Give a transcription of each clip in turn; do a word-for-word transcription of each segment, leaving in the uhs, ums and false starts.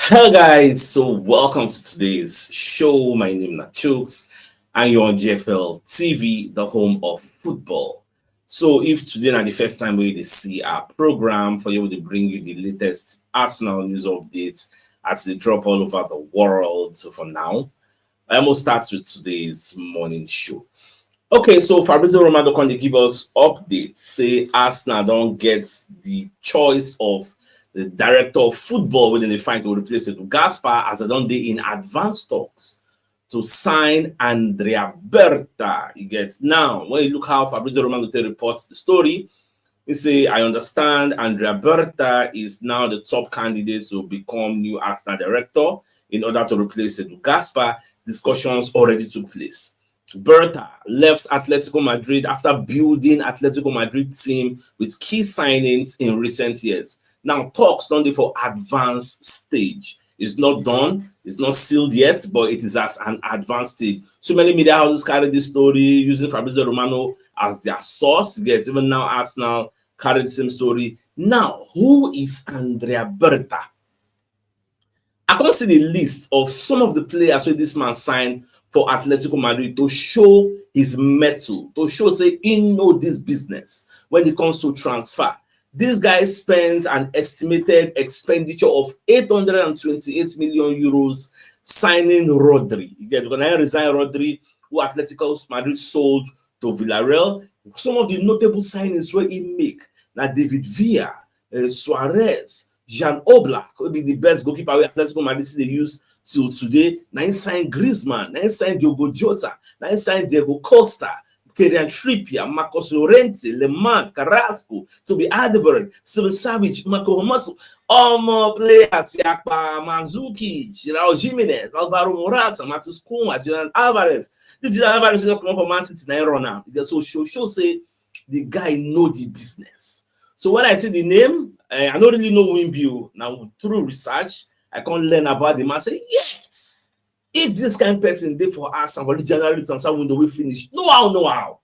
Hello guys, so welcome to today's show. My name is Chooks and you're on G F L T V, the home of football. So if today na the first time wey you dey see our program, for here we dey bring you the latest Arsenal news updates as they drop all over the world. So for now, I must start with today's morning show. Okay, so Fabrizio Romano come dey give us updates, say Arsenal don get the choice of the director of football wey dem dey find to replace Edu Gaspar, as dem don dey in advanced talks to sign Andrea Berta. You get? Now, when you look how Fabrizio Romano take reports the story, he say, "I understand Andrea Berta is now the top candidate to become new Arsenal director in order to replace Edu Gaspar. Discussions already took place." Berta left Atletico Madrid after building Atletico Madrid team with key signings in recent years. Now, talks don dey for advanced stage. It's not done, it's not sealed yet, but it is at an advanced stage. So many media houses carry this story using Fabrizio Romano as their source. Yet even now, Arsenal carry the same story. Now, who is Andrea Berta? I come see the list of some of the players wey this man sign for Atletico Madrid to show his mettle, to show say he know this business when it comes to transfer. This guy spent an estimated expenditure of eight hundred and twenty-eight million euros signing Rodri. You get? Because na him resign Rodri, who Atletico Madrid sold to Villarreal. Some of the notable signings wey he make na David Villa, uh, Suarez, Jan Oblak, wey be the best goalkeeper wey Atletico Madrid still dey use till today. Na him sign Griezmann, na him sign Diogo Jota, na him sign Diego Costa, Kieran Trippier, Marcos Llorente, Lemar, Carrasco, Toby Alderweireld, Steven Savage, Marco Hermoso. Omo players, Yakpa, Mandzukic, Raul Jimenez, Alvaro Morata, Matheus Cunha, Julian Alvarez. This Julian Alvarez wey just comot for Man City, na him run am. So show, show say the guy know the business. So when I see the name, eh, I no really know who him be o. Now through research, I come learn about the man. Say, "Yes, if this kind person dey for Arsenal for the January transfer window wey finish, no how, no how."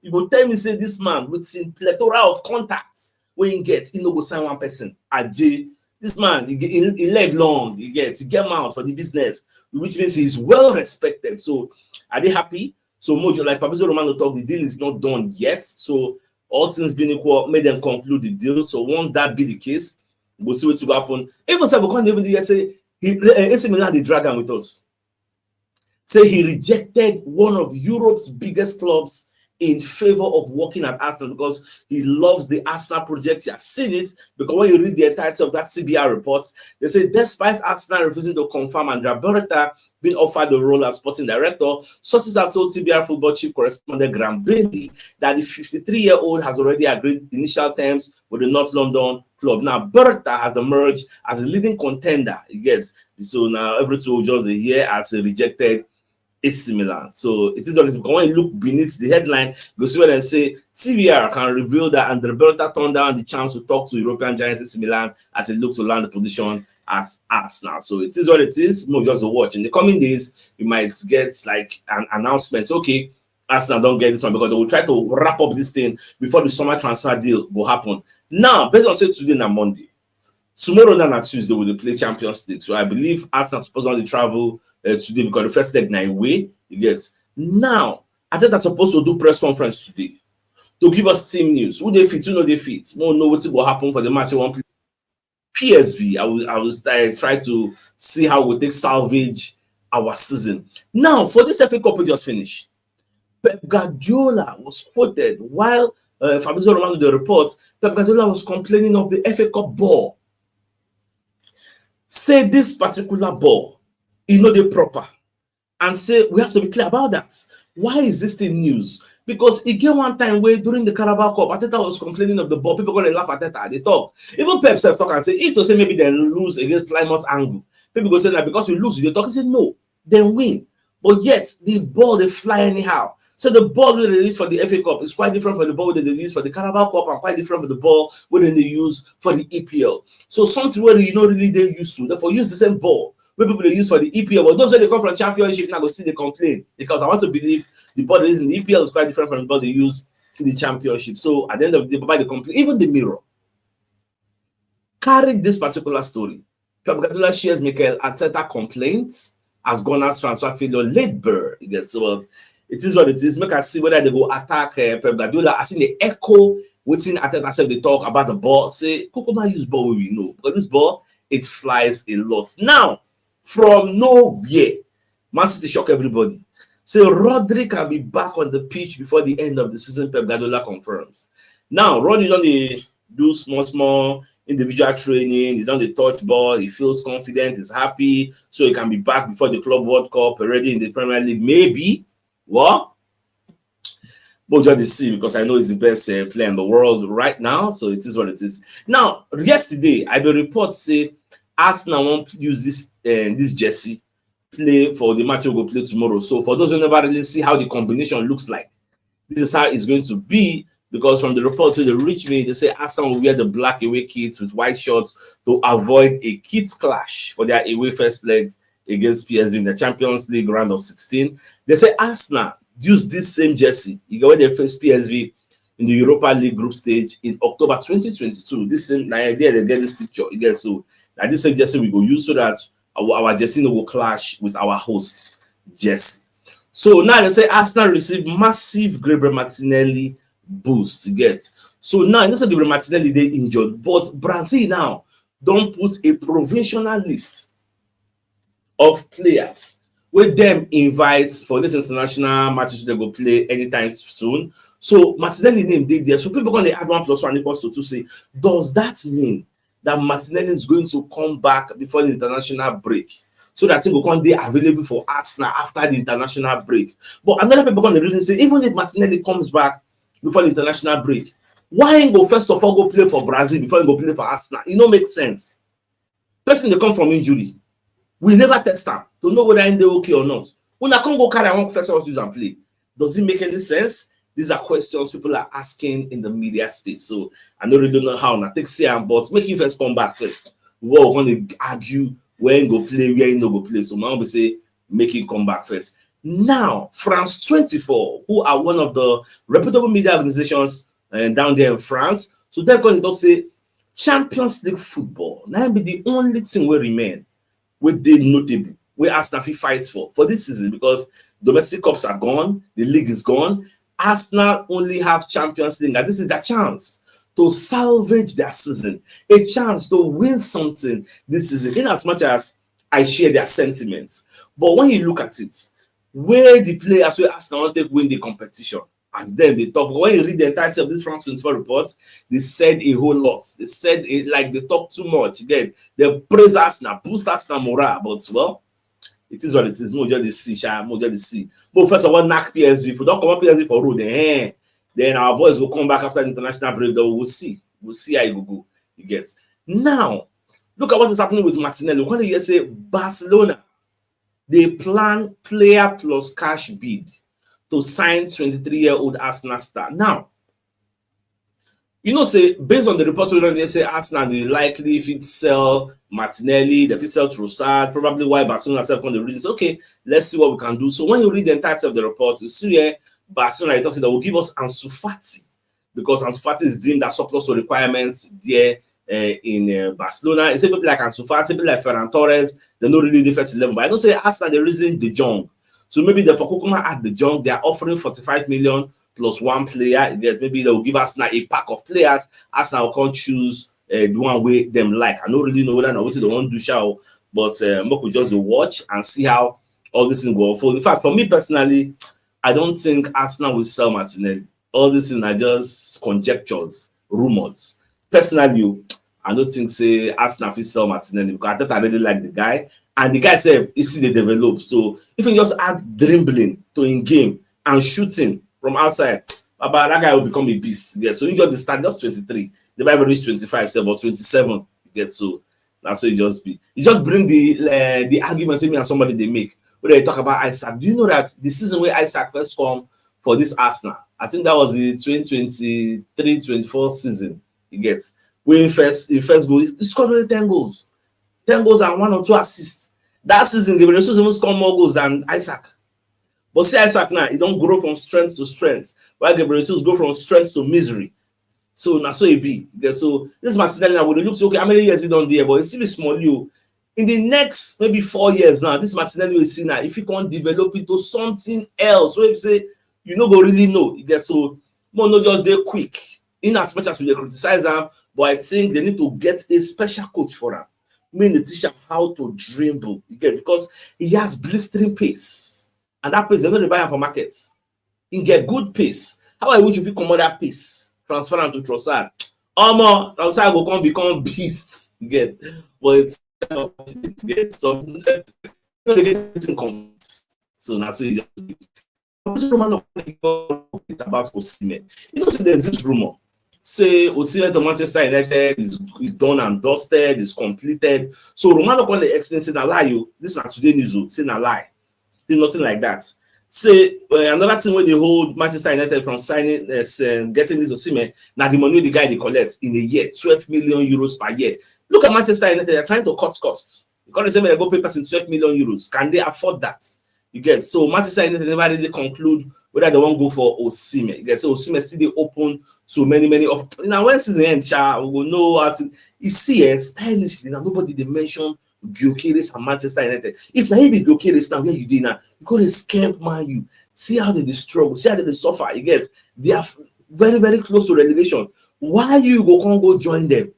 You go tell me say this man with him plethora of contacts wey he get, he no go sign one person. Aje, this man, he, he, he leg long, he get, he get mouth for the business, which means he is well respected. So I dey happy. So Mojo, like Fabrizio Romano talk, the deal is not done yet. So all things being equal, make them conclude the deal. So once that be the case, we'll see what's going to happen. Even sef, we can't even hear say he, eh, A C Milan dey drag am with us. Say he rejected one of Europe's biggest clubs in favor of working at Arsenal because he loves the Arsenal project. He has seen it because when you read the entirety of that C B R report, they say despite Arsenal refusing to confirm Andrea Berta being offered the role as sporting director, sources have told C B R football chief correspondent Graham Bailey that the fifty-three-year-old has already agreed initial terms with the North London club. Now, Berta has emerged as a leading contender. He gets so now everything will just dey hear as a rejected A C Milan. So it is what it is. Because when you look beneath the headline, you see where they say C B R can reveal that Andre Berta turned down the chance to talk to European giants A C Milan as he looks to land the position at Arsenal. So it is what it is. More just to watch. In the coming days, you might get like an announcement. Okay, Arsenal don get this one because they will try to wrap up this thing before the summer transfer deal go happen. Now, based on say today na Monday, tomorrow na, na Tuesday we dey play Champions League. So I believe Arsenal suppose don dey travel uh, today because the first leg na away. You get? Now, Arteta suppose to do press conference today to give us team news. Who dey fit, who no dey fit. We no know wetin go happen for the match wey wan play. P S V, I will, I will st- try to see how we take salvage our season. Now, for this F A Cup we just finished, Pep Guardiola was quoted while uh, Fabrizio Romano dey report. Pep Guardiola was complaining of the F A Cup ball. Say this particular ball, e no dey proper, and say we have to be clear about that. Why is this thing news? Because e get one time wey during the Carabao Cup, Arteta was complaining of the ball. People gonna laugh at Arteta, they talk. Even Pep sef talk and say if to say maybe they lose against Plymouth Argyle, people go say that because we lose, they talk. He say no, they win. But yet the ball dey fly anyhow. So the ball wey they use for the F A Cup is quite different from the ball wey they use for the Carabao Cup and quite different from the ball wey they use for the E P L. So something wey you no really dey used to, therefore use the same ball wey people dey use for the E P L. But those wey dey come from Championship now go still dey complain because I want to believe the ball they use in the E P L is quite different from the ball they use in the Championship. So at the end of the day, Baba dey complain. Even the Mirror carried this particular story. Pep Guardiola shares Mikel Arteta complaints as Gunners transfer failure laid bare. You get, so it is what it is. Make I see whether they go attack uh, Pep Guardiola. I see the echo waiting Arteta said they talk about the ball. Say, Kukuma use ball we know because this ball it flies a lot. Now, from nowhere, Man City shock everybody. Say Rodri can be back on the pitch before the end of the season, Pep Guardiola confirms. Now, Rodri don dey do small, small individual training. He don dey touch ball. He feels confident. He's happy. So he can be back before the Club World Cup, already in the Premier League. Maybe. What? But just dey see because I know he's the best uh, player in the world right now. So it is what it is. Now, yesterday, I bin report say Arsenal wan use this uh, this jersey play for the match we go play tomorrow. So for those who never really see how the combination looks like, this is how it's going to be because from the reports wey dey reach me, they say Arsenal will wear the black away kits with white shorts to avoid a kits clash for their away first leg against P S V in the Champions League round of sixteen. They say Arsenal use this same jersey. You get when they face P S V in the Europa League group stage in October twenty twenty-two. This same na there they get this picture. You get so na this same jersey we go use so that our, our jersey no go clash with our host jersey. So now they say Arsenal receive massive Gabriel Martinelli boost. You get so now you know say Gabriel Martinelli dey injured, but Brazil now don put a provisional list of players wey dem invite for this international matches they go play anytime soon. So Martinelli name dey there. So people gonna add one plus one equals to two. Say, does that mean that Martinelli is going to come back before the international break? So that he will come be available for Arsenal after the international break. But another people gonna really say, even if Martinelli comes back before the international break, why he go first of all go play for Brazil before he go play for Arsenal? It no make sense. Person dey come from injury. We never test am to know whether he dey okay or not. Una come go carry am first of all use am play. Does it make any sense? These are questions people are asking in the media space. So I don't really know how una take see am, but make him first come back first. We all gonna argue where he go play, where he no go play. So my own be say make him come back first. Now, France twenty-four, who are one of the reputable media organizations uh, down there in France, so dem come talk say Champions League football na be the only thing wey remain wey dey notable wey Arsenal fit fight for for this season because domestic cups are gone, the league is gone. Arsenal only have Champions League, and this is their chance to salvage their season, a chance to win something this season. In as much as I share their sentiments, but when you look at it, where the players wey Arsenal wan take win the competition, as dem dey talk. When you read the entirety of this France twenty-four report, they said a whole lot. They said it like they talk too much. Again, they praise Arsenal, boost Arsenal morale, but well, it is what it is. Mo just dey see, sha, mo just dey see. But first of all, knack P S V. If we don't come up P S V for road, eh, then our boys will come back after the international break. Then we'll see. We'll see how it will go. You get now. Look at what is happening with Martinelli. When you say Barcelona, they plan player plus cash bid to sign twenty-three year old Arsenal star. Now, you know, say based on the report we don dey say Arsenal dey likely fit sell Martinelli, they fit sell Trossard, probably why Barcelona sef come the reasons. Okay, let's see what we can do. So when you read the entirety of the report, you see where Barcelona dey talk say they will give us Ansu Fati because Ansu Fati is deemed as surplus to requirements there uh, in uh, Barcelona. It's a people like Ansu Fati, people like Ferran Torres, they no really dey first eleven. But I don't say Arsenal the reason De Jong. So maybe the for Kukuma at De Jong, they are offering forty-five million plus one player. Yes, maybe they will give Arsenal a pack of players. Arsenal can choose uh, the one way them like. I don't really know whether or not what they want to do, shall, but uh, we could just watch and see how all this thing go unfold. In fact, for me personally, I don't think Arsenal will sell Martinelli. All this thing are just conjectures, rumors. Personally, oh, I don't think say Arsenal fit sell Martinelli because Arteta really like the guy, and the guy sef is still dey develop. So if you just add dribbling to in game and shooting from outside, Baba, that guy will become a beast. Yeah, so he just dey start just twenty-three. The Bible reach twenty-five, sef, but twenty-seven. You get so na so e just be. E just bring the uh, the argument wey me and somebody dey make. Wey dey talk about Isaac. Do you know that the season wey Isaac first come for this Arsenal, I think that was the twenty twenty-three twenty-four season. You get wey he first he first go he scored only ten goals, ten goals and one or two assists. That season, Gabriel Jesus even scored more goals than Isaac. But see Isaac now, he don grow from strength to strength, while Gabriel Jesus go from strength to misery. So na so e be. Yeah, so this Martinelli now, we dey look say, okay, how many years he don dey here? But he still be small, you. In the next maybe four years now, this Martinelli we see now, if he can develop into something else, where you say you no go really know. You get so more no just dey quick. In as much as we dey criticize am, but I think they need to get a special coach for am. Mean the teacher how to dribble. You get because he has blistering pace, and that pace they no dey buy am for market. He get good pace. How I wish if you come that pace, transfer am to Trossard. Omo, Trossard go come become beast. You get, but it's you get some no dey get anything come. So na so you just Fabrizio Romano it's about Osimhen. You know, say there's this rumor say Osimhen to Manchester United is, is done and dusted, is completed. So Romano come dey explain say na lie o. This na today news o. Say na lie. Say nothing like that. Say uh, another thing wey dey hold Manchester United from signing, uh, s- uh, getting this Osimhen na the money wey the guy dey collect in a year, twelve million euros per year. Look at Manchester United, they're trying to cut costs. Because they say make they go pay person twelve million euros. Can they afford that? You get so Manchester United never really conclude whether they wan go for Osimhen. You get so Osimhen still dey open to many many of now when season end, sha, we go know how to. You see, eh, stylishly now nobody dey mention Gyökeres and Manchester United. If na him be Gyökeres now, where you dey now? You go dey scamp Man U. See how they dey struggle. See how they dey suffer. You get they are very very close to relegation. Why you go come go join them?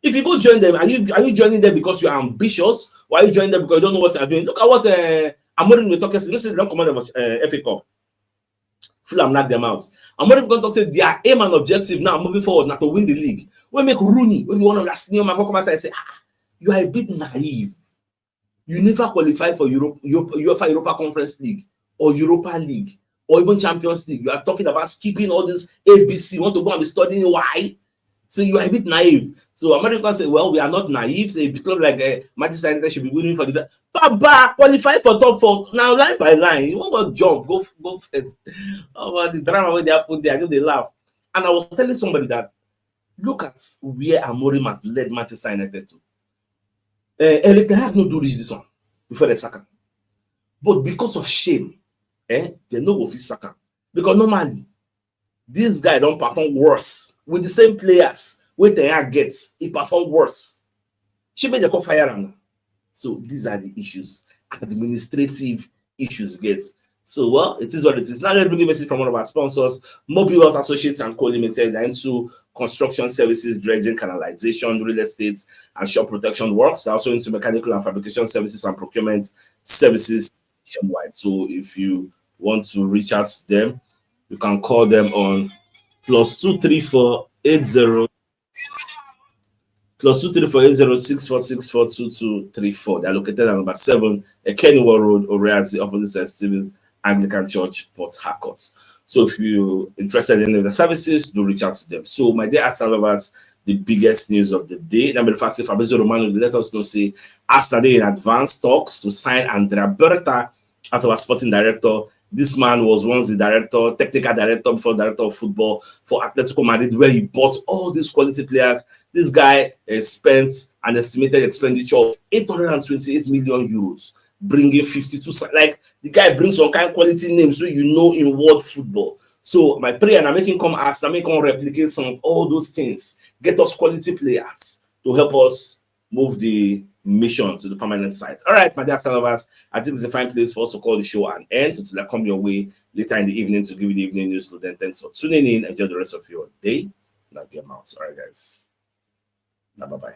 If you go join them, are you are you joining them because you are ambitious, or are you joining them because you don't know what you are doing? Look at what uh, Amorim dey talk yesterday. You know say they don comot them for uh, F A Cup. Fulham knock them out. Amorim come talk say their aim and objective now moving forward na to win the league. Wey make Rooney, wey be one of that senior man, come outside and say, ah, you are a bit naive. You never qualify for Europe, Europe, UEFA Europa Conference League or Europa League or even Champions League. You are talking about skipping all this A B C. You want to go and be studying why? So you are a bit naive. So Americans say, well, we are not naive. Say a club like uh, Manchester United should be winning for the Baba qualify for top four now line by line. You won't go jump, go f- go first. Oh, but the drama wey dey happen there, I just dey laugh. And I was telling somebody that look at where Amorim has led Manchester United to. Uh, Erik Ten Hag no do reach this one before they sack am, but because of shame, eh, they no go fit sack am because normally this guy don perform worse with the same players wey Ten Hag get. He perform worse. Shey make dem come fire am now. So these are the issues, administrative issues get. So well, it is what it is. Now let's bring a message from one of our sponsors, Mobile Wealth Associates and Co Limited. They're into construction services, dredging, canalization, real estate, and shop protection works. They're also into mechanical and fabrication services and procurement services nationwide. So if you want to reach out to them, you can call them on plus two three four eight zero plus two three four eight zero six four six four two two three four. They are located at number seven, Ekeniwo Road, Oreazi, opposite Saint Stephen's Anglican Church, Port Harcourt. So if you're interested in any of the services, do reach out to them. So my dear Arsenal lovers, the biggest news of the day. Number fact, Fabrizio Romano dey let us know say Arsenal dey in advanced talks to sign Andrea Berta as our sporting director. This man was once the director, technical director before director of football for Atletico Madrid, where he bought all these quality players. This guy uh, spent an estimated expenditure of eight hundred and twenty-eight million euros, bringing fifty-two. Like the guy brings some kind of quality names so you know in world football. So my prayer, and I make him come ask, I make him replicate some of all those things. Get us quality players to help us move the mission to the permanent site. All right, my dear Arsenal lovers, I think it's a fine place for us to call the show an end. So till I come your way later in the evening to give you the evening news. So then thanks for tuning in. Enjoy the rest of your day. Now be out. All right, guys. Now bye bye.